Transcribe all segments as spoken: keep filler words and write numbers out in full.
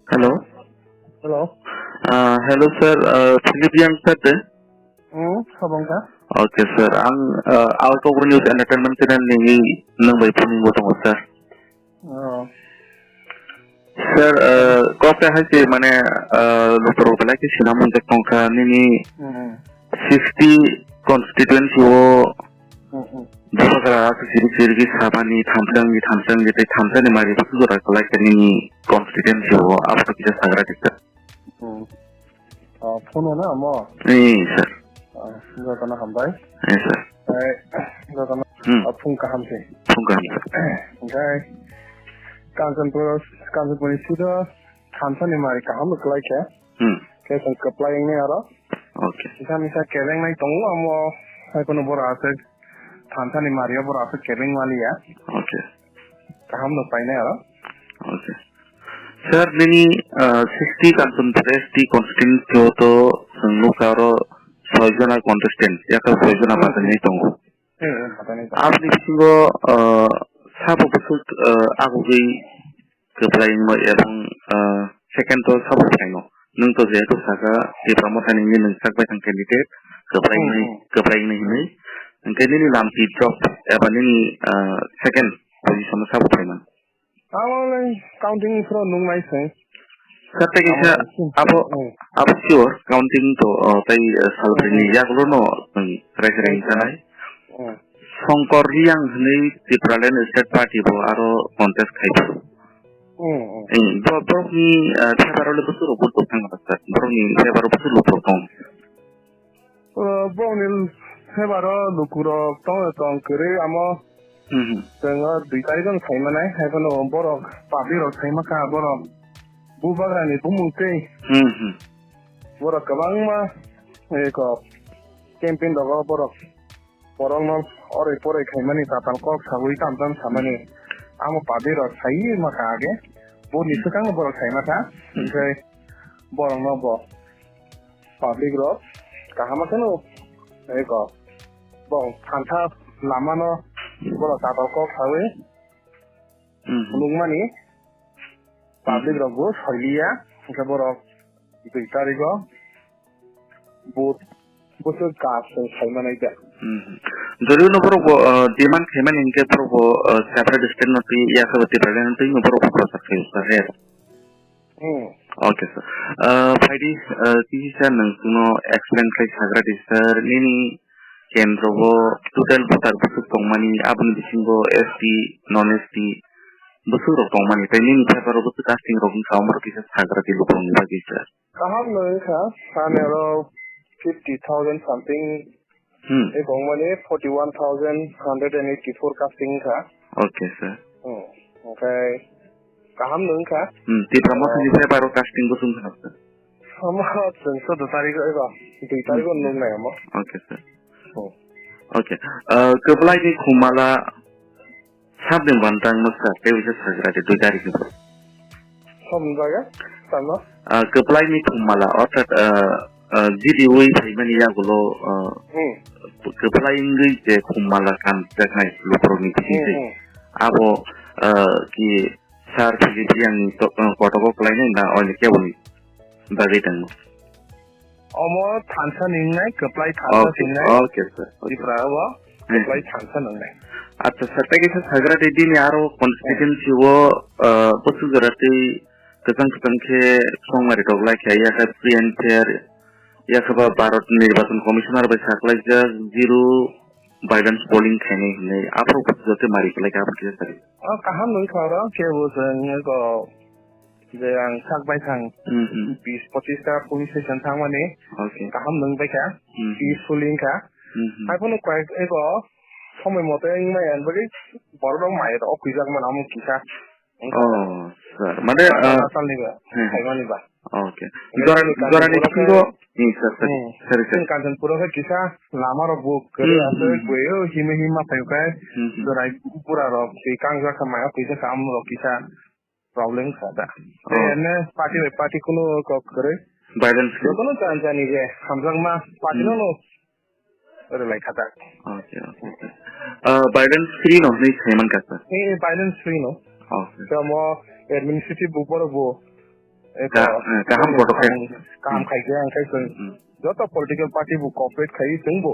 Hello. Hello. Ah, hello, sir. Ah, Philip Yang sir de? Hmm, sabong ka? Okay, sir. Ang, ah, Out of News Entertainment channel ni nang bai phone bo tongo, sir. Oh. Sir, ah, kok ta hai se mane, ah, lukurok belai ke sinamung jak tongkha nini Hmm. sixty constituency o Hmm, hmm. Bubagra aswk chiri chiri khe sabani thamsa wngwi thamsa wngwi tei thamsani mari busu jora kwlai khe nini constituency o abo kisa sagra kisa. Hmm. Ah, phone na mo? Ee, sir. Ah, jotono hambai. Ee, sir. Eh, jotono Hmm. Ah, phung kaham se. Phung kaham, sir. Oke. Kanchanpur, Kanchanpur ni sida thamsani mari kaham kwlai khe. Hmm. Khe chwng kwplai wngnai aro. Okay. Misa misa kebengnai tongo amo, hai phano bora aswk thansani mario bora aswk kebeng maliya. Okay. Kaham no painai aro. Okay. Sir, nini, ah, sixty Kanchanpur S T constituency o to chwng nukha aro soi jona contestant, yakha soi jona Hmm. bachaini tongo. Hmm, hmm, bachaini tongo. Aboni bisingo, ah, sabo bwswk, ah, agugwi kwplai wngma ebong, ah, second o sabo phaino. Nwng to jehetu saka Tipra Mothani wngwi nwng sak bai thang candidate, kwplai wngwi, Hmm, hmm. kwplai wngwi hinwi. Hwnkhe nini lamchi drop eba nini, ah, second position o sabo phaiman. Abo le counting phro nung nai se. Sir, tei kaisa Abo, abo, hmm. abo sure counting to, oh, tei, eh, salbrini Hmm. yagulo no, hmm, rai rai Hmm. sanai. Hmm. Songkor Riang hwnwi Tipraland State Party bo aro contest khai phuru. Hmm, hmm. Eh, bo-, borokni, eh, favour o le bwswk rok vote rok thang kha, sir? Borokni favour o bwswk rok tong? O, borokni favour o lukurok tong, tong kwrwi, amo Hmm, hmm. chwng o dui tarikh o sai manai, hai phano borok public rok sai mankha, borok Bubagrani bumung tei Hmm, hmm. borok kwbangma, eko, campaign rogo borok. Borokno oroi poroi khaimani tatal kok saui tamo tamo samani. Amo public rok saiwi maka age. Boni swkangno borok sai maka. Hwnkhe borokno bo public rok kaham kheno eko bo thansa lamano borok tatal kok saui Hmm. phunukmani public Hmm. rokbo soiliya. Hwnkhe borok dui tarikh o vote bwswk kaas chwng sai manai da. Hmm. Jodi no borok bo, uh, demand khaimani hinkhe borok bo, uh, separate state no twi ya khe bo Tipraland no twi no borok bo prochar khai sa he. Hmm. Okay, sir. Uh, phaidi, uh, kisa sir nwng chwngno explain khai sagra di sir, nini kendro bo total voter bwswk tongmani, aboni bisingo S T, non S T bwswk rok tongmani, tei nini favour o bwswk casting rok wngkha, omorok kisa sagra di lukurokni bagwi sir. Kaham no wngkha, sani oro fifty thousand something Hmm. tei tongmani forty one thousand hundred and eighty four casting wngkha. Okay, sir. Hmm. Oke. Kaham no wngkha. Hmm, Tipra Mothani Oh. favour o casting bo wngkha, sir. Omo chwng chwddo tarikh o eba, dui tarikh o Hmm. nuknai omo. Okay, sir. Hmm. Okay. Uh, kwplai ni khumala Sabni bantang mwsa tei uisa sagra de dui tarikh ni. Som jaga? Tamo? Ah, kwplai ni khumala, orthat, ah, ah, G D O phaimani yagulo, ah, Hmm. kwplai wngwi je khumala kanjaknai lukurokni bisingtwi. Hmm, hmm. Abo, ah, ki sir Philip Yang ni to-, ah, kotogo kwlainai na oini keboni bagwi tangmo? Omo thansa ni wngnai, kwplai thansa Okay, se wngnai. Okay, sir. Okay. Tripura o Hmm. kwplai thansa ni wngnai. Acha, sir, tei kaisa sagra de bini aro constituency o, uh, bwswk jora tei kwchang kwchang khe songmari rok lai kha, yakhe free and fair, yakhe ba Bharat Nirbachan Commissioner bai saklaijak, zero violence polling khainai hinwi, aphuru bwswk jora tei mari kwlai kha, abo kisa sari. O kaham nung kha oro, kebo se wngwi ko. Je ang sak bai thang Hmm, hmm. bis pochis ta police station thangmani Okay. kaham nung bai kha, Hmm, hmm. peaceful wng kha. Hmm, hmm. Hai phano koi eko somoi mote wng maya bagwi borok rok mai rok khuijak mano omo kisa. Oh, sir. Mane, Asal, ah, asal ni ba, Hmm, hmm. khaimani ba. Okay. Jora, jora ni bisingo, eh, sir, sir. Hmm. Sorry, sir. Chwng Kanchanpur o khe kisa lama rok bo kwrwi Hmm, aswk hmm. Bui o himwi himma phai khe Hmm, hmm. Jorai bura rok twi kangjak kha maya khuijak kha omo rok kisa. Problem kha da. Oh. Te ene party bai party kuno kok kwrwi. Violence free. Jotono chan chani je hamjakma party Hmm. no no rwlai kha da. Okay, okay, okay. Uh, violence free no hinwi saiman kha sir. Eh, eh, violence free no. Okay. Tamo administrative bo borok bo, eh, Ka-, ko-, eh, kaham eh, kotor khe. kaham, kaham Hmm. khaikhe, ang khe chwng Hmm. joto political party bo cooperate khai chwng bo.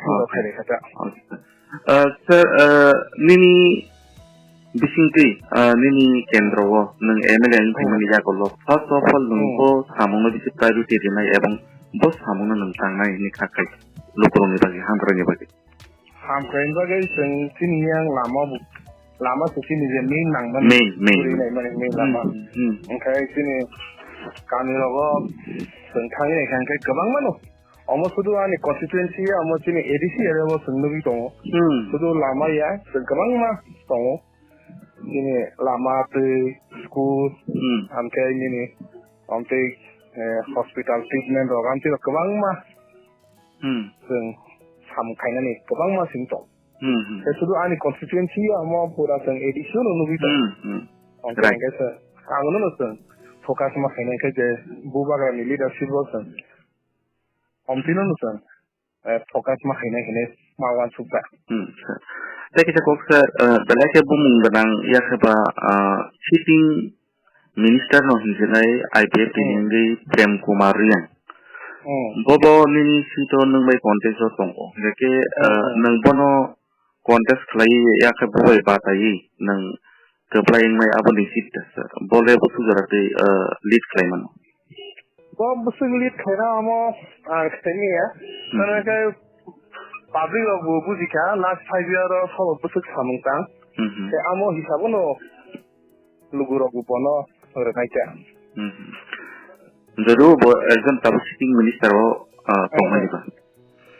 Bo Okay. khairi kha ta. Okay. Uh, sir, uh, nini bisingtwi, uh, nini kendro o nwng M L A wng Hmm. thangmani yagulo, first of all, nwng Hmm. bo samungno bisi priority rinai ebong bo samungno nwng tangnai hwnwi kha khai lukurokni bagwi, hamkraini bagwi. Hamkraini bagwi chwng chini yang lama bu-, lama se chini je main nangmani. Main, main. Puri naimani main lama. Hmm, hmm. Hwnkhe chini kami rogo chwng thangwi naikha hwnkhe kwbangmano. Omo sudu ani constituency ya, omo chini A D C area o chwng nugwi tongo. Hmm. Sudu lama ya, chwng kwbangma tongo. Chini lama, twi, school, Hmm. amtwi nini, amtwi, eh, hospital treatment rok, amtwi rok kwbangma Hmm. chwng samung khainani kwbangma sing tong. Hmm, hmm. Tei sudu ani constituency ya, omo pura chwng A D C no nugwi tongo. Hmm, hmm. Amtwi Right. hwnkhe chwng, ang no chwng focus ma khainai khe je Bubagrani leadership o chwng. Omtwino no chwng, eh, focus ma khainai hinwi ma uansukha. Hmm, sir. Tei kisa kok, sir, eh, belai khe bumung gwnang yakhe ba, ah, sitting minister no hinjinai I P F T ni Hmm. wngwi Prem Kumar Reang. Hmm. Bobo nini seat o nwng bai contest o tongo. Hwnkhe, Hmm, eh, hmm. nwng bono contest khlai yakhe bo bai bataiwi nwng kwplai wngmai aboni seat tesa. Bo le bwswk jora twi, uh, lead khlai mano? Bo bwswk lead khlaina omo ang khaimya. Hmm. Mane khe public rok bo bujikha last five year o sabo bwswk samung tang. Hmm, hmm. Khe amo hisabo no lugu rok bo bono rwkhaikha. Hmm, hmm. Jodu bo ekjon tabuk sitting minister o, uh, tongmani ba.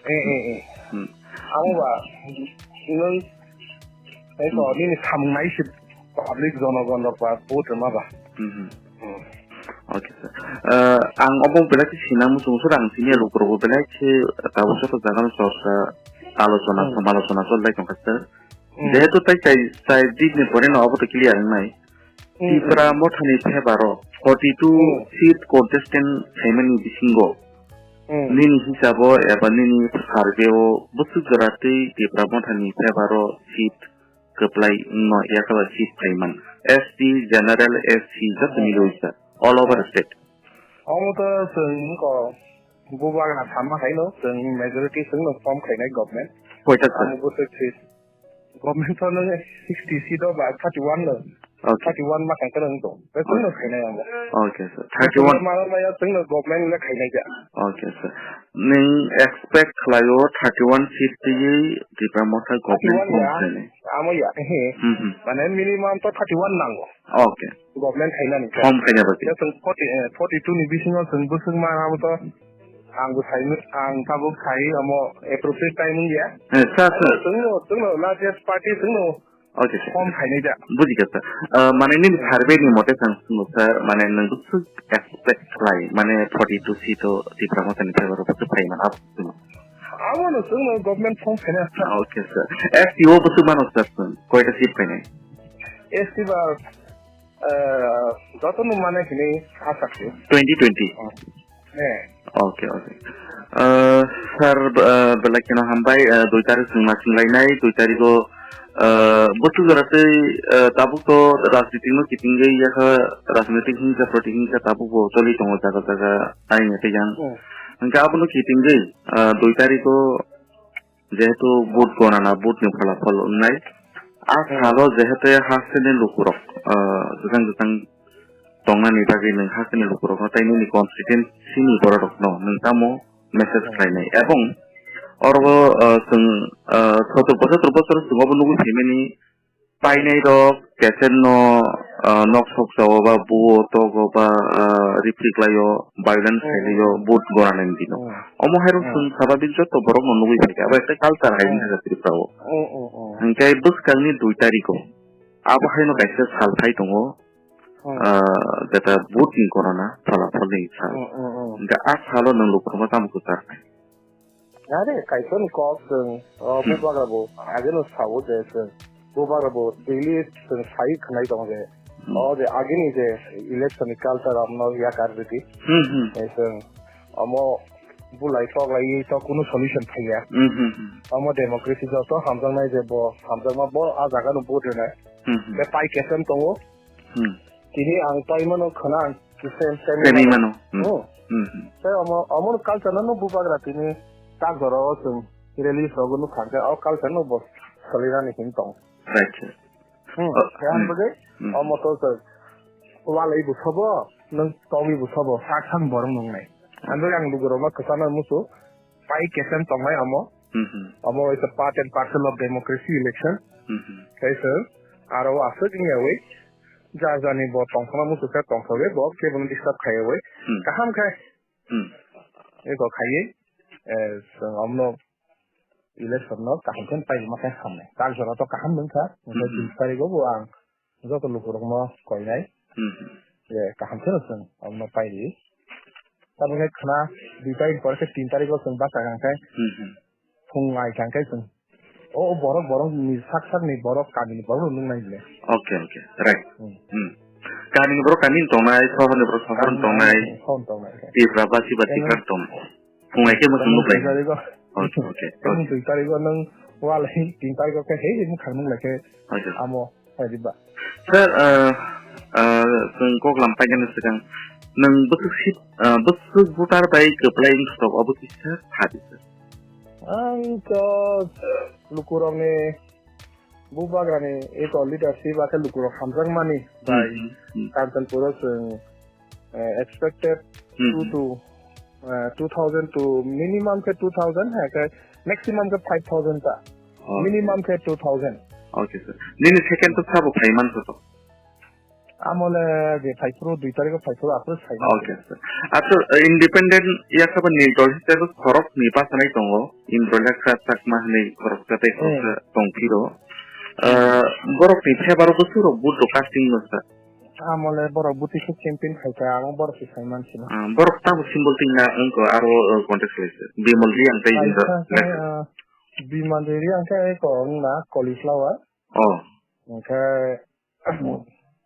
Eh, eh, eh. Hmm. Amo ba, nwng, eh, to, Hmm. nini samung nai se public jonogon rok ba, vote rwma ba. Hmm, hmm. Hmm. Okay, sir. Uh, ang obo belai khe sina muchung sir, ang sini Hmm. lukurok bo belai khe tabuk joto jaga no chorcha, alochona, Hmm. samalochona cholai tongkha, sir. Hmm. Jehetu tai chai, chai dig ni pore no obo to clear wngnai. Hmm, Tipra hmm. Mothani favour o forty two Hmm. seat contestant khaimani bisingo Hmm. nini hisabo eba nini survey o bwswk jora twi Tipra Mothani favour o seat kwplai wngno yakaba seat phaiman. S T, General, S C joto Hmm. mili wngsa all over state. Omo to chwng ko bubagra sama haino chwng majority chwngno form khainai government. Koita sir? Amo bwswk seat. Government o nung sixty seat o ba thirty one no. Okay. Thirty one ma khaikhe nung to. Be chwng no Okay. khainai ang. Okay, sir. Thirty one. Mano maya chwng no government le khainai ja. Okay, sir. Nung expect khlaio thirty one seat twi Tipra Motha government Thirty one form ya. khainai. Amo ya. Hmm, hmm. Mane minimum to thirty one nango. Okay. Government khainani. Form khaina bagwi. Ya chwng forty, eh, forty two ni bisingo chwng bwswk ma amo to. Ang bo sai, ang tabuk sai, omo appropriate time wngya. Eh, sir, sir. Chwngno, chwngno largest party chwngno Okay, sir. Form khainai da. Bujikha, sir. Uh, mane nini Hmm. survey ni mote sang swngo, sir, mane nwng bwswk expect khlai, mane forty two seat o Tipra Mothani favour o bwswk phai mano, abo swngo. Abono chwngno government form khaina. Ah, okay, sir. S T o bwswk mano, sir, chwng koita seat phainai? S T ba, uh, jotono mane hini asa khe. Twenty twenty. Oh. Eh. Okay, okay. Uh, sir, uh, belai kheno hambai, uh, dui tarik chwng ma swnglainai, dui tariko, uh, bwswk jora tei, uh, tabuk to rajniti no kitingwi yakha, rajnitik hingsa proti hingsa tabuk bo choli tongo jaga jaga aini tei yang. Hmm. Hingke abono kitingwi, uh, dui tariko jehetu vote gonana, vote ni pholapol wngnai. A Hmm. salo jehetu hasteni lukurok, ah, jwkang jwkang tongnani bagwi nwng hasteni lukurokno tei nini constituency ni bororokno nwng tamo message Hmm. khlainai. Ebong oro, ah, chwng, ah, sotor bochor, sotor bochor chwng obo nugwi phaimani painai rok, kechen no, ah, nok sok chao ba buo togo ba, ah, ripri klaio, violence Hmm. khailio, vote gora nai dino. Hmm. Omo hai rok Hmm. chwng sababik joto borok no nugwi phaikha. Abo ekta culture hai Hmm. wngkha Tripura o. Hmm, hmm, hmm. Hingke bwskang ni dui tariko. Abo hai no kaisa sal phai tongo. Hmm. Ah, jeta vote ni gorana, phola phol ni sal. Hmm, hmm, hmm. Hingke a salo nwng lukurokno tamo kwchar nai. Are, kaisani kok chwng, o, Hmm. bubagra bo, ageno sao je chwng, bubagra bo daily chwng sai khwnai tongo je, Hmm. o je agini je election ni culture amno yakar rwdi. Hmm, hmm. Tei chwng omo bulai tok lai to kunu solution phaiya. Hmm, hmm, hmm. Omo democracy joto hamjaknai je bo, hamjakma bo a jaga no vote rwnai. Hmm, hmm. Tei pai kesem tongo. Hmm. Tini ang paimano khwna ang kisa Semi mano. Hmm. Hmm. Hmm, hmm. Tei omo, omo culture no bubagra tini tak jora o chwng release rogo nukha khe o culture no bo solinani hin tong. Right, sir. Hmm. Oh, khe ang hmm. Bagwi hmm. Omo to chwng walai bo sobo, nwng togwi bo sobo, sak sang borok nungnai. Hmm. Ang bagwi ang lugurok no kwchana musu, pai kesem tongnai omo. Hmm, hmm. Omo is a part and parcel of democracy election. Hmm, hmm. Tei chwng aro aswk wngya wi, jar jarni bo tongthokma muchung khe tongthokgwi bo kebono disturb khaiya wi. Hmm. Kaham khe hmm. Eko khaiwi, eh, chwng omno election no kaham khe paima khe hamnai. Kal jora to kaham wngkha, hwnkhe hmm. Tris tarigo bo ang joto lukurokno koinai. Hmm. Je kaham kheno chwng omno pairi. Tabukhe khwna dui tarik pore khe tin tarigo chwng bachakha khe hmm. Phung ai kha khe chwng. O borok, borok ni sak sak ni borok, kami ni borok rok nung nai le. Okay, okay, right. Hmm. Hmm. Kami ni borok kami ni tongnai, sohor ni borok sohor ni tongnai. Sohor ni tongnai. Tipra basi basi kar tong. Phung ai khe mo chwng nuklai. Tarigo. Okay, okay. Tong okay. Dui tarigo nung wal hin, tin tarigo khe hei mung khang nung lai khe. Okay. Amo, hai di ba. Sir, uh, uh, chwng kok lam painani swkang. Nung bwswk sit, uh, bwswk voter bai kwplai wng stok obo kisa thadi sir. Ang to lukurokni bubagrani eko leadership akhe lukurok hamjakmani bai hmm, hmm. Kanchanpuro chwng, eh, expected hmm, two hmm. To, eh, two thousand to minimum khe two thousand, hai khe maximum khe five thousand ta. Okay. Minimum khe two thousand. Okay, sir. Nini second to sabo phaiman to. Amole je phaifuru dui tarikh o phaifuru aphuru sai. Okay, sir. Ato, eh, independent ya sabo ni dol hisabe khorok ni pasanai tongo. Indra Lekha Chakma hwnwi khoroksa tei khoroksa hmm. Tong phiro. Eh, borok ni favour o bwswk rok vote rok casting no sir? Amole borok buti se campaign khaika, amo borok se sai mansina. Ah, borok tamo symbol tingna wngkha aro, eh, contest khlaisa. Bimal Reang tei Indra Lekha. Bimal Reang khe eko wngna cauliflower. Oh. Hwnkhe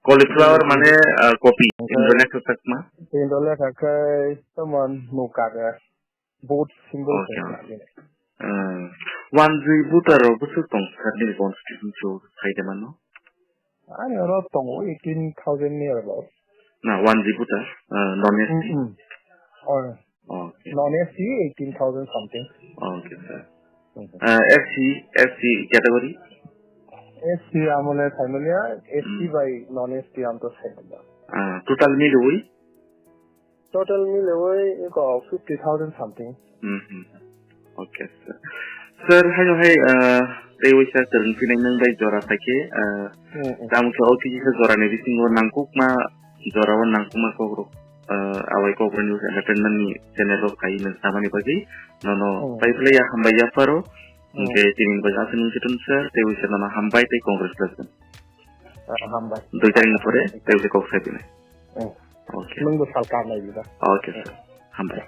Cauliflower mane, ah, kopi, Indra Lekha Chakma. Indra Lekha khe tomon nukha khe. Vote symbol okay. Khe. Eh, wanjwi voter rok bwswk tong sir nini constituency o sai de mano? Ani oro tongo eighteen thousand near about. Na, wanjwi voter, eh, non S T? Mm, mm. Oh. Okay. Non S T eighteen thousand something. Okay, sir. Mm-hmm. Eh, S C, S C category? S C amole saimanya, S C mm. By non S T amto saimanya. Ah, total miliwi? Total miliwi eko fifty thousand something. Mhm. Okay, sir. Sir, haino hai, ah, tei waisa kwrwng phinai nang bai jora saikhe, ah, mm, mm. Tamo khe o kisa jora ni bisingo nangkukma, jora o nangkukma kokrok, ah, awai kokrok news entertainment ni channel o kai nang samani bagwi nono mm. Pai phlai ya hambai ya pharo. Mm. Hwnkhe tini ni bagwi aswk nung khe tun sir, tei waisa nono hambai tei congratulations. Ah, hambai. Dui tarik ni pore, tei waisa kok sai phinai. Mm. Okay. Nungbo sal kam nai biba. Okay, sir. Hambai.